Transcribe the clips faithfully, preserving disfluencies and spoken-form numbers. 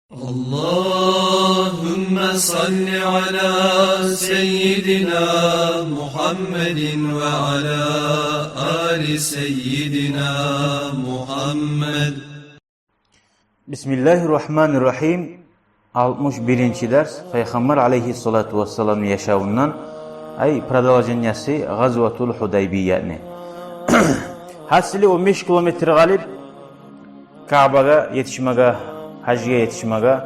اللهم صل على سيدنا محمد وعلى آل سيدنا محمد. بسم الله الرحمن الرحيم. Алтмыш биринчи дарс. Пайхаммар алейгьиссалату вассаламны яшавундан, ай, продолжениясы Гъазватул Худайбияны. Гьасили, он беш километр къалып Каабагъа етишмеге, гьажгъа етишмеге,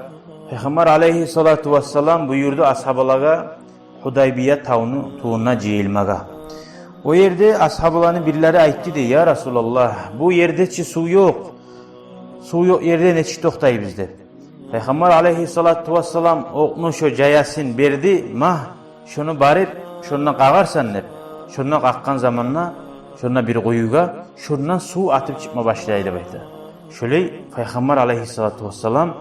Пайхаммар алейгьиссалату вассалам буюрду асгьабалагъа Худайбия тавну тюбюне жыйылмагъа. О ерде асгьабаланы бирлери айтды дей: «Я Расулаллагь, бу ерде чи сув ёкъ. Сув ёкъ ерде нечик токътайбыз?» — деп. Пайхаммар алейгьиссалату вассалам окъну шо жаясын берди: «Ма, шону барып, шондан къагъарсан», — деп. Шондан къакъгъан заманда, шонда бир къуюгъа, шондан сув атып чыкъма башлай деп айта. Шолай Пайхаммар алейгьиссалату вассалам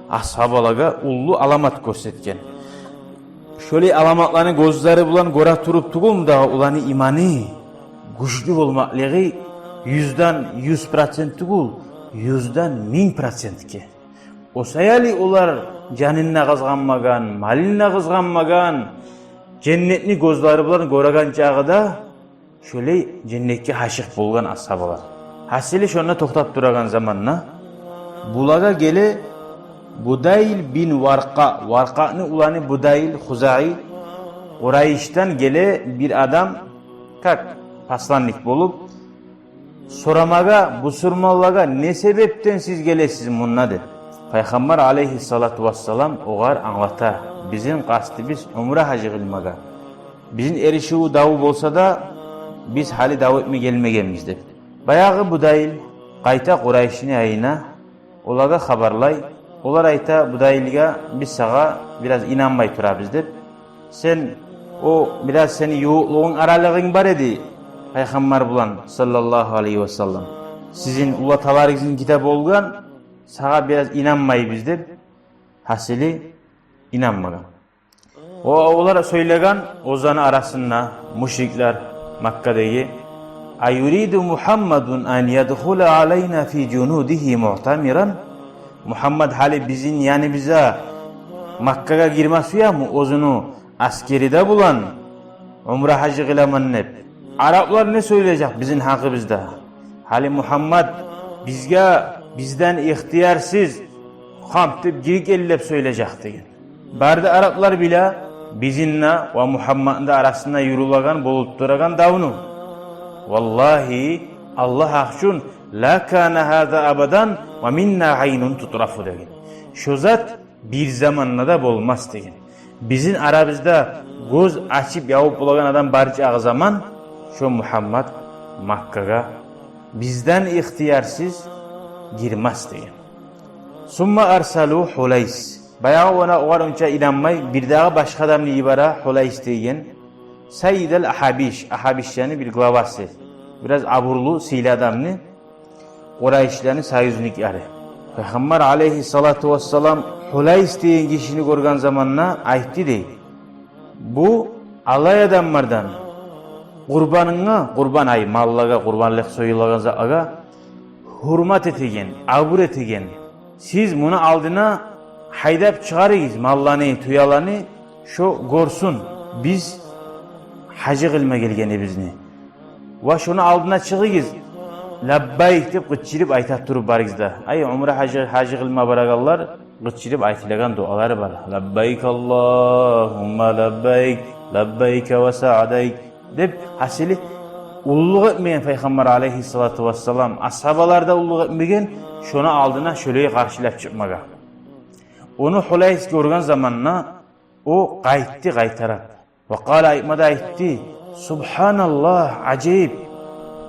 асгьабалагъа уллу аламат гёрсетген. Шолай аламатланы гёзлери булан гёре туруп тюгюлмю дагъы оланы иманы гючлю болмакълыгъы юзден юз процент тюгюл, юзден минг процентге. О саялы олар жанын да къызгъанмагъан, малын да къызгъанмагъан, женнетни гёзлери булан гёреген чагъы да, шолай женнетге гьашыкъ болгъан асгьабалар. Гьасили, шонда токътап турагъан заманда булагъа геле Будайл бин Варкъа, Варкъаны уланы Будайл Хузаи, Къурайышдан геле бир адам, как посланник болуп, сорамагъа бусурманлагъа: «Не себепден сиз гелесиз мунда?» — деп. Пайхаммар алейгьиссалату вассалам огъар англата: «Бизин къастыбыз умра гьажы къылмагъа. Бизин эришивю даву болса да, биз гьали дав этме гелмегенбиз», — деп. Баягъы Будайл къайта Къурайышны янына, олагъа хабарлай. Олар айта Будайлгъа: «Биз сагъа бираз инанмай турабыз», — деп. «Сен, о бираз сени ювукълугъунг, аралыгъынг бар эди Пайхаммар булан, саллаллагьу алайгьи васаллам. Сизин уллаталарыгъызны китабы болгъан, сагъа бираз инанмайбыз», — деп. Гьасили, инанмагъан. О, олар сёйлеген оьзлени арасында, мушриклер Маккадагъы: «Аюриду Мухаммадун ан ядхула алайна фи жунудигьи муътамиран?» Мухаммад гьали бизин яныбызгъа Маккагъа гирме сюеми оьзюню аскери де булан, умра гьажы къыламан деп? Араплар не сёйлежек бизин гьакъыбызда? Гьали Мухаммад бизге, бизден ихтиярсыз, хамт деп гирип гелди деп сёйлежек деген. Бары да араплар биле бизин де ва Мухаммадны да арасында юрюлеген, болуп турагъан давну. Валлагьи, Аллагь гьакъ учун, ла кана гьаза абадан ва минна айнун тутрафу деген. Шо зат бир заманда да болмас деген. Бизин арабызда гёз ачып-явуп болагъан адам бар чагъы заман, шо Мухаммад Маккагъа бизден ихтиярсыз гирмес деген. Сумма арсалу Хулайс. Баягъы она, огъар онча инанмай, бирдагъы башгъа адамны йибере, Хулайс деген, сайидал Ахабиш, Ахабишлени бир главасы, бираз абурлу, сыйлы адамны, къурайшлени союзниклери. Пайхаммар алайгьиссалату вассалам Хулайс деген гишини гёрген заманда айтды дей: «Бу алай адамлардан, къурбанынга, къурбан, ай, маллагъа, къурбанлыкъ союлагъан затлагъа гьюрмат этеген, абур этеген. Сиз муну алдына гьайдап чыгъарыгъыз малланы, тюелени, шо гёрсюн, биз гьажы къылма гелгенибизни. Ва шону алдына чыгъыгъыз, лаббайк деп къычырып айта туруп барыгъыз да». Ай, умра гьажы, гьажы къылма барагъанлар къычырып айтылагъан дуалары бар. «Лаббайк Аллагьумма лаббайк, лаббайк ва саъдайк», — деп. Гьасили, уллулукъ этмеген Пайхаммар алайгьиссалату вассалам, асгьабалар да уллулукъ этмеген шону алдына шолай къаршылап чыкъмагъа. Ону Хулайс гёрген заманда о къайтды къайтарып. Ва къала, айтма да айтды: «Субгьаналлагь, ажайып,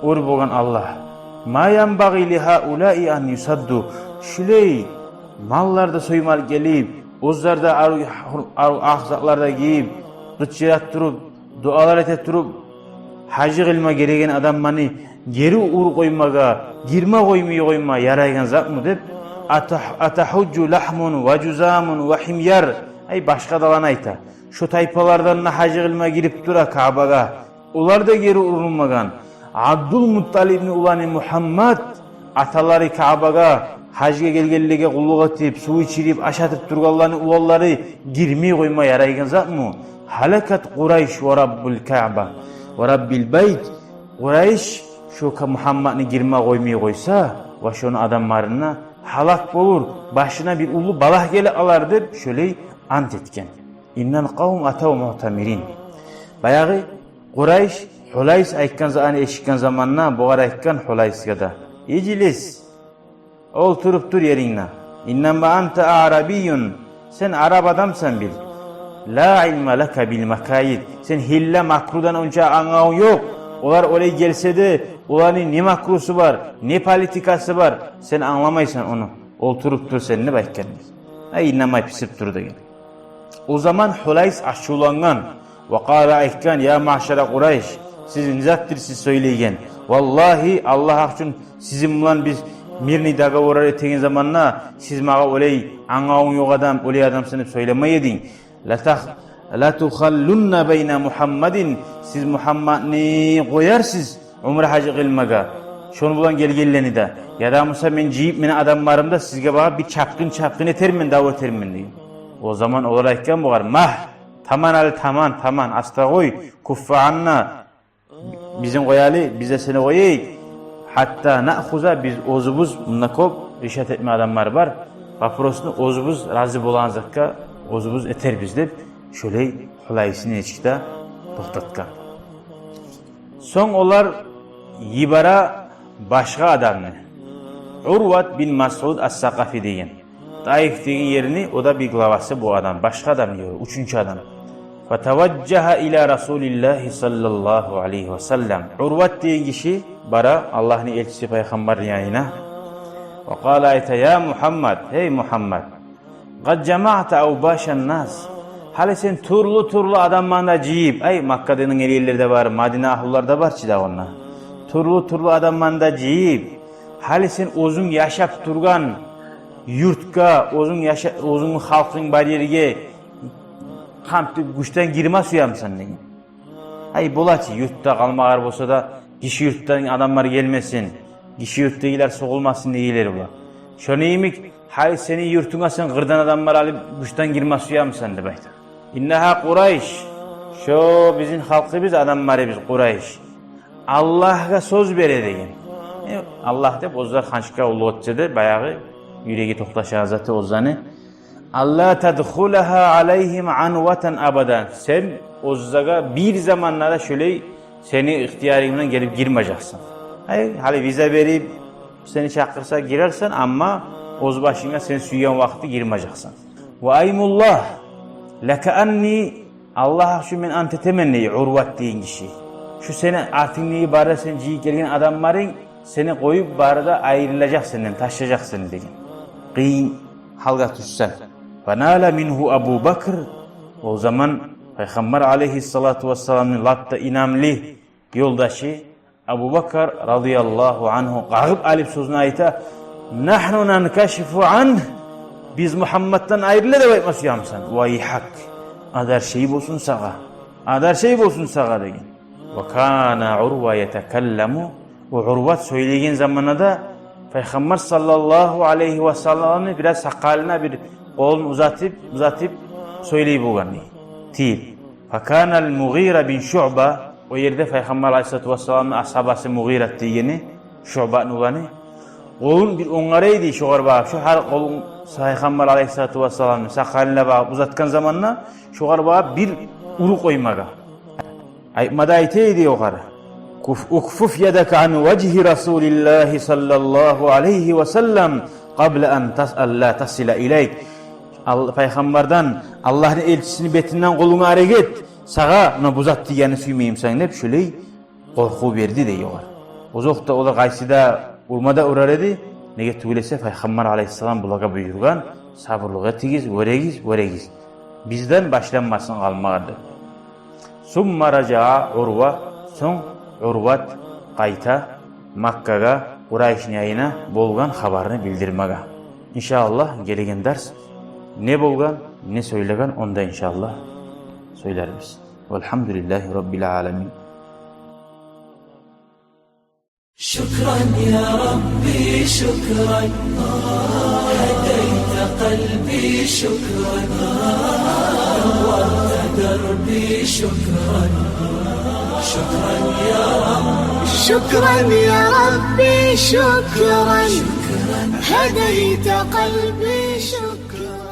оьр болгъан Аллагь. Ма янбагъи ли гьаулаи ан юсадду». Шулай маллар да соймал гелип, оьзлер де арив, арив акъ затлар да гийип, къычыра туруп, дуалар эте туруп, гьажы къылма гелеген адамланы гери уруп къоймагъа, гирме къоймай къойма ярайгъан затмы деп. «Атагь-, атагьужжу лагьмун ва жузамун ва гьимяр». Ай, башгъа да аланы айта. Шо тайпалардан да гьажы къылма гирип тура Каабагъа. Олар да гери урулмагъан. Абдулмутталибни уланы Мухаммад, аталары Каабагъа гьажгъа гелгенлеге къуллукъ этип, сув ичирип, аш атып тургъанланы уланлары гирмей къойма ярайгъан затмы? Гьалакат Къурайш ва Раббул Каъба ва Раббил Байт. Къурайш шо Ка-, Мугьаммадны гирме къоймай къойса, ва шону адамларына гьалак болур, башына бир уллу балагь геле къалар деп, шолай ант этген. Иннал къавм атав муътамирин. Баягъы Къурайш Гьулайс айтгъан затны эшитген заманда, бугъар айтгъан, Гьулайсгъа да: «Ижлис, олтуруп тур ерингде. Иннама анта аърабийюн, сен араб адамсан бил. Ла илма лака бил макаид, сен гьилла-макрудан онча англавунг ёкъ. Олар олай гелсе де, оланы не макрусу бар, не политикасы бар, сен англамайсан ону. Олтуруп тур сен», — деп айтгъан. «Ай, иннамай писип тур», — деген. О заман Гьулайс ачувлангъан. Ва къала, айтгъан: «Я маъшара Къурайш, сиз не затдыр сиз сёйлейген? Валлагьи, Аллагь гьакъ учун, сизин булан биз мирный договорлар этеген заманда, сиз магъа олай англавунг ёкъ адам, олай адамсан деп сёйлемей эдинг. Латах-, латухаллунна байна Мугьаммадин, сиз Мугьаммадны къоярсыз умра-гьаж къылмагъа, шону булан гелгенлени де. Яда буса мен жыйып мени адамларымны да, сизге багъып бир чапгъын-чапгъын этермен, дав этермен», — деген. О заман олар айтгъан бугъар: «Магь, таман гьали, таман, таман, аста къой, куффа анна, бизин къояли, биз де сени къояйыкъ. Гьатта наъхуза, биз оьзюбюз, мунда кёп решать этме адамлар бар, вопросну оьзюбюз рази болагъан затгъа оьзюбюз этербиз», — деп, шолай Гьулайсны нечик де токътатгъан. Сонг олар йибере башгъа адамны. Урват бин Масъуд ас-Сакъафи деген. Таиф деген ерни, о да бир главасы бу адам, башгъа адам йибере, уьчюнчю адам. Фатаважжагьа ила Расулиллагьи саллаллагьу алайгьи ва саллам. Урват деген гиши бара Аллагьны элчиси пайхаммарны янына. Ва къала, айта: «Я Мугьаммад, гьей Мугьаммад, къад жамаъта авбашан нас. Гьали сен тюрлю-тюрлю адамланы да жыйып, ай, Маккадан гелгенлер де бар, Мадина агьлулар да бар чы да онда. Тюрлю-тюрлю адамланы да жыйып, гьали сен оьзюнг яшап тургъан юртгъа, оьзюнг яша-, оьзюнгню халкъынг бар ерге къамтып гючден гирме сюемисен?» — деген. Ай, бола чы, юртда къалмагъар болса да, гиши юртдан адамлар гелмесин, гиши юртдагъылар согъулмасын дегенлер бола. Шону йимик, гьали сени юртунга сен къырдан адамлар алып, гючден гирме сюемисен деп айта. Иннагьа Къурайш, шо бизин халкъыбыз, адамларыбыз Къурайш. Аллагьгъа сёз бере деген. Э, Аллагь деп оьзлер ханчкъа уллу этсе де, баягъы юреги токъташагъан заты оьзлени. Алла тадхулагьа алайгьим анватан абадан. Сен оьзлеге бир заманда да шолай сени ихтиярынг булан гелип гирмежексен. Ай, гьали виза берип, сени чакъырса, гирерсен, амма оьз башынга сен сюйген вакъти гирмежексен. Ва аймуллагь, лакаанни, Аллагь учун мен ант этемен, дей Урват деген гиши. Шу сени артынгдагъы бары да сен жыйып гелген адамларынг сени къоюп, бары да айрылажакъ сенден, ташлажакъ сени деген. Къыйын гьалгъа тюшсенг. Фанала мингьу Абу Бакр. О заман Пайхаммар алайгьиссалату вассаламны лап да инамлы ёлдашы Абу Бакр радияллагьу ангьу къагъып алып сёзюн айта: «Нагьну нанкашифу ангь, биз Мугьаммаддан айрыла деп айтма сюемисен? Вайгьак, адаршай болсун сагъа, адаршай болсун сагъа», — деген. Ва кана Урва ятакалламу, о Урват сёйлейген заманда да Пайхаммар саллаллагьу алайгьи вассалламны бираз сакъалына бир къолун узатып, узатып сёйлей болгъан дей. Тил. Факана ал-Мугъира бин Шуъба, о ерде Пайхаммар алайгьиссалату вассаламны асгьабасы Мугъират дегени, Шуъбатны уланы, къолун бир онгарай дей шогъар багъып, шо гьар къолун Пайхаммар алайгьиссалату вассаламны сакъалына багъып узатгъан заманда шогъар багъып бир уруп къоймагъа. Айтма да айта эди огъар: «Куф-, укфуф ядака ан важгьи Расулиллагьи саллаллагьу алайгьи ва саллам къабла ан тас-, алла тасила илайк». Ал-, Пайхаммардан, Аллагьны элчисини бетинден къолунгну арек эт, сагъа муна бу зат тийгенни сюймеймисен деп, шулай къоркъув берди дей огъар. Озокъда, олар къайсы да урма да урар эди, неге тюгюл эсе Пайхаммар алайгьиссалам булагъа буюргъан: «Сабурлукъ этигиз, вёрегиз, вёрегиз. Бизден башланмасын къалмагъа», — деп. Сумма ражаа Урва, сонг Урват къайта Маккагъа, Къурайшны янына болгъан хабарны билдирмеге. Иншааллагь, гелеген дарс не болгъан, не сёйлеген, онда иншааллагь сёйлербиз. Валгьамдулиллагьи раббил аламин. شكرا يا ربي، شكرا، هديت قلبي، شكرا، نورت دربي، شكرا، شكرا يا رب. شكرا يا ربي، شكرا، هديت قلبي، شكرا.